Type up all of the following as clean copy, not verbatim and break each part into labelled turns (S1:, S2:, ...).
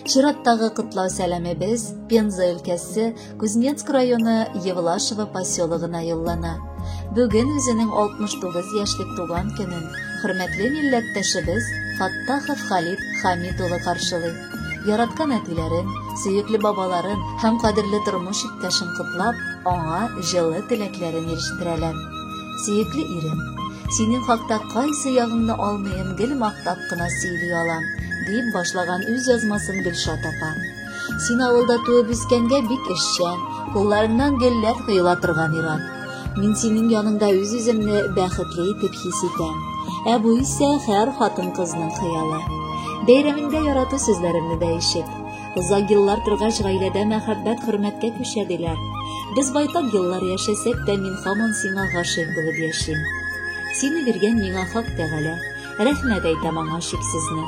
S1: Чираттагы котлау сәламебез Пенза өлкәсе Кузнецк районы Евлашево поселогына юллана. Бүген үзенең 69 яшьлек туган көнен хөрмәтле милләттәшебез Фаттахов Халид Хамид улы каршылый. Яраткан әтиләрен, сөекле бабаларын һәм кадерле тормыш иптәшен котлап, аңа җылы теләкләрен ирештерәләр. Сөекле ирем, синең хакта кайсы ягыңны алмыйм, гел мактап кына сөйли алам, дип башлаган үз язмасын Гөлшат апа. Син авылда туып үскәнгә бик эшчән, кулларыңнан гөлләр коела торган ир-ат. Мин синең яныңда үз-үземне бәхетле итеп хис итәм. Ә бу исә һәр хатын-кызның хыялы. Бәйрәмеңдә ярату сүзләремне дә ишет. Озак еллар торгач, гаиләдә мәхәббәт хөрмәткә күчә, диләр. Без байтак еллар яшәсәк тә, мин һаман сиңа гашыйк булып яшим. Сине биргән миңа Хак Тәгалә. Рәхмәт әйтәм аңа чиксезне.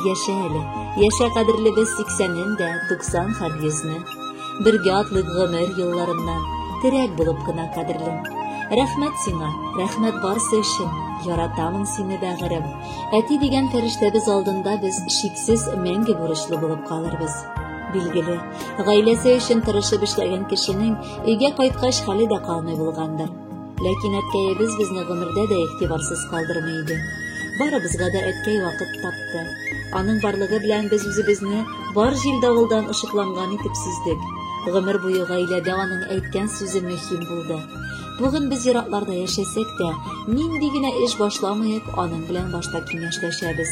S1: Яшә әле, яшә кадерлебез сиксәнен дә, туксан һәм йөзне. Бергә атлыйк гомер юлларыннан, терәк булып кына кадерлем. Рәхмәт сиңа, рәхмәт барсы өчен, яратамын сине, бәгырем. Әти дигән фәрештәбез алдында без шиксез мәңге бурычлы булып калырбыз. Билгеле, гаиләсе өчен тырышып эшләгән кешенең өйгә кайткач хәле дә калмый булгандыр. Ләкин әткәебез безне гомердә дә игътибарсыз калдырмый иде. Барыбызга да әткәй вакыт тапты. Аның барлыгы белән без үзебезне бар җил-давылдан ышыкланган итеп сиздек. Гомер буе гаиләдә аның әйткән сүзе мөһим булды. Бүген без еракларда яшәсәк тә, нинди генә эш башламыйк, аның белән башта киңәшләшәбез.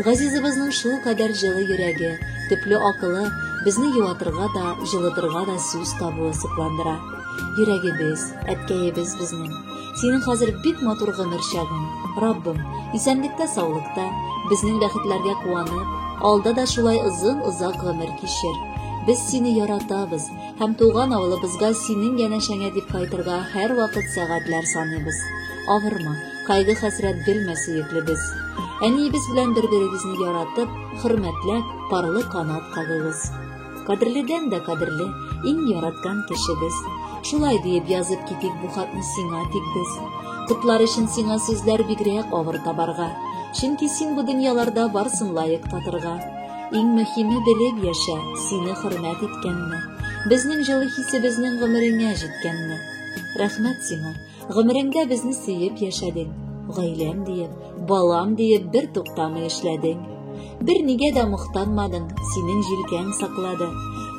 S1: Газизыбызның шулкадәр җылы йөрәге, төпле акылы безне юатырга да, җылытырга да сүз табуы сокландыра. Йөрәгебез, әткәебез безнең. Синең хәзер бик матур гомер чагың. Раббым, исәнлектә-саулыкта, безнең бәхетләргә куанып, алда да шулай озын-озак гомер кичер. Без сине яратабыз һәм туган авылыбызга синең янәшәңә дип кайтырга һәрвакыт сәгатьләр саныйбыз. Авырма, кайгы-хәсрәт белмә, сөеклебез. Әниебез белән бер-берегезне яратып, хөрмәтләп, парлы канат кагыгыз. Кадерледән дә кадерле, иң яраткан кешебез. Шулай диеп язып китик бу хатны сиңа тик без. Котлар өчен сиңа сүзләр бигрәк авыр табарга. Чөнки син бу дөньяларда барсын лаек татырга. Иң мөһиме белеп яшә, сине хөрмәт иткәнне. Безнең җылы хисебезнең гомереңә җиткәнне. Рәхмәт сиңа, Гомереңдә безне сөеп яшәдең, гаиләм диеп, балам диеп бер туктамый эшләдең. Бер нигә дә мохтанмадың, синең җилкәң саклады.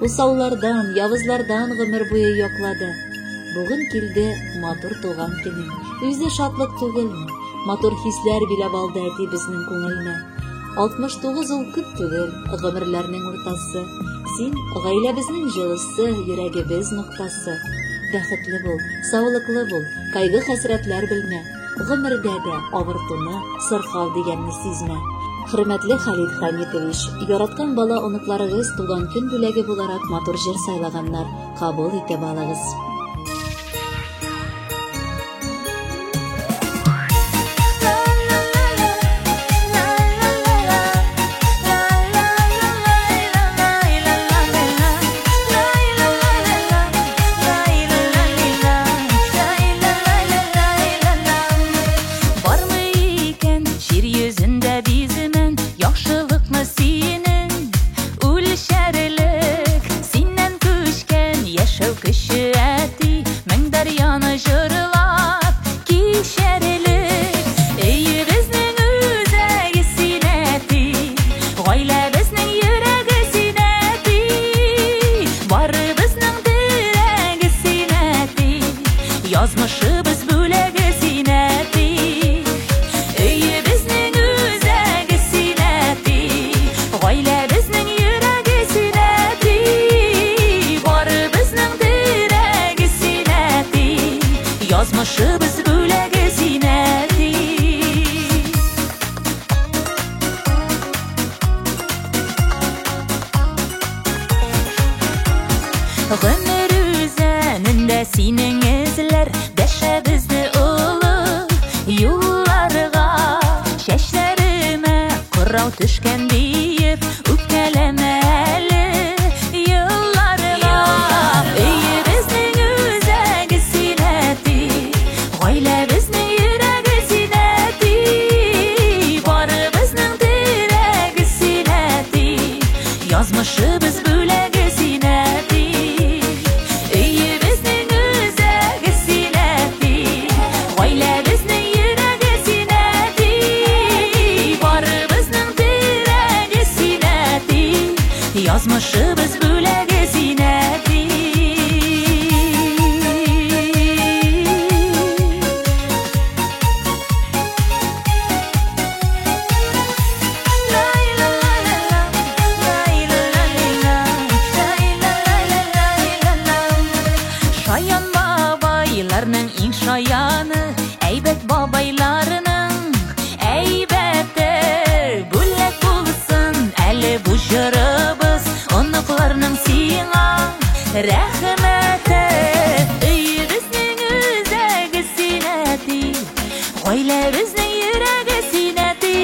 S1: Усаллардан, явызлардан гомер буе яклады. Бүген килде матур туган көнең. Үзе шатлык түгелме? Матур хисләр биләп алды әти безнең күңелне. 69 ул күп түгел, гомерләрнең уртасы. Син гаиләбезнең җылысы, йөрәгебез ноктасы. Бәхетле бул, саулыклы бул, кайгы-хәсрәтләр белмә. Гомердә дә авыртуны, сырхау дигәнне сизмә. Хөрмәтле Халид Хамитович, яраткан бала оныкларыгыз туган көн бүләге буларак матур җыр сайлаганнар, кабул итеп алыгыз.
S2: Бармы икән җир йөзендә биземен яхшылыкны синең үлчәрлек синнән күчкән яшәү көче әти мең дәрьяны җырлап кичәрлек өебезнең үзәге син әти гаиләбезнең йөрәге син әти барыбызның терәге син әти язмышыбыз бүләге син әти өебезнең үзәге син әти гаиләбезнең йөрәге син әти барыбызның терәге син әти язмышыбыз бүләге син әти. Гомер үзәнендә синең эзләр дәшә безне олы юлларга. Чәчләремә кырау төшкән диеп үпкәләмә әле елларга. Өебезнең үзәге син әти, гаиләбезнең йөрәге син әти, барыбызның терәге син әти, язмыш Язмышыбыз бүләге син, әти. Өебезнең үзәге син, әти. Гаиләбезнең йөрәге син, әти. Барыбызның терәге син, әти. Язмышыбыз бүләге син, әти. Шаян бабайларның иң шаяны, әйбәт бабайларның әйбәте. Бүләк булсын әле бу җырыбыз, оныкларның сиңа рәхмәте. Өебезнең үзәге син, әти, гаиләбезнең йөрәге син, әти.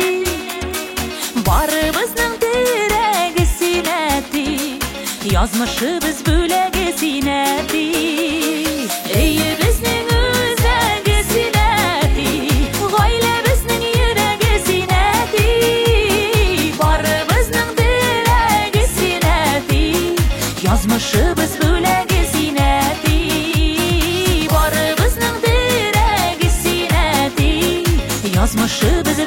S2: Барыбызның терәге син, әти. Язмышыбыз бүләге син, әти. Өебезнең үзәге син, әти. Гаиләбезнең йөрәге син, әти. Барыбызның терәге син, әти. Язмышыбыз бүләге син, әти. Барыбызның терәге син, әти. Язмышыбыз